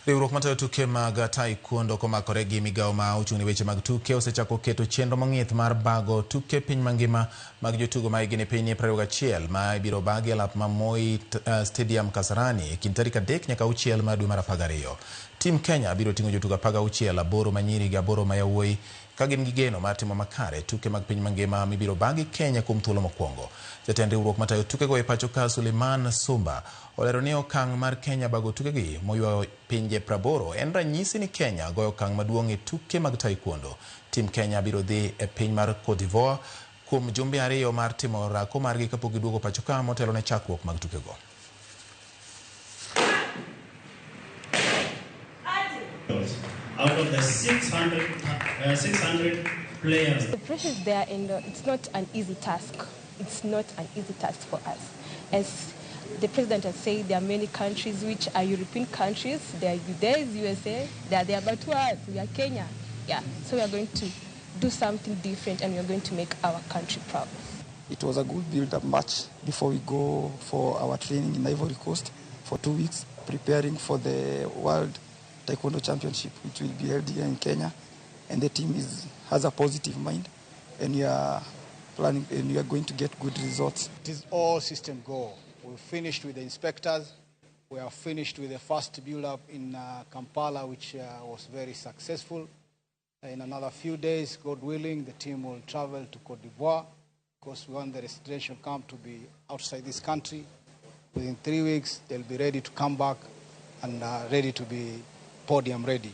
Riwruok matayo tuke mag taekwondo komakore gi migawo ma ochung' ne weche mag tuke osechako keto chenro mong'ith mar bago tuke piny mangima mag jotugo ma higni piny 21 ma ibiro bagi e lap ma Moi Stadium Kasarani e kind tarik 3 nyaka 6 mar dwe mar 12. Team Kenya biro ting'o jotugo 16, 8 ma nyiri gi 8 ma yawuoyi ka gin gi geno mar timo makare tuke mag piny mangima mibiro bagi Kenya kuom thuolo mokwongo. Jatend riwruok matayo tukego e pacho ka Suleiman Sumba olero ni okang' mar Kenya bago tukegi moywayo pinje 80 en ranyisi ni Kenya goyo okang' maduong' e tuke mag taekwondo. Team Kenya biro dhi e piny mar Cote d'Ivoire kuom jumbe 2 mar timo orako margi kapok giduogo pacho ka motelo ne chakruok mag tukego. Out of the 600 players. The pressure is there, and it's not an easy task. It's not an easy task for us. As the president has said, there are many countries which are European countries. There is USA, they are there, but to us, we are Kenya. Yeah, so we are going to do something different, and we are going to make our country proud. It was a good build-up match before we go for our training in Ivory Coast for 2 weeks, preparing for the World Taekwondo Championship, which will be held here in Kenya. And the team has a positive mind, and we are planning, and we are going to get good results. It is all system go. We're finished with the inspectors. We are finished with the first build-up in Kampala, which was very successful. In another few days, God willing, the team will travel to Cote d'Ivoire, because we want the residential camp to be outside this country. Within 3 weeks, they'll be ready to come back and ready to be podium ready.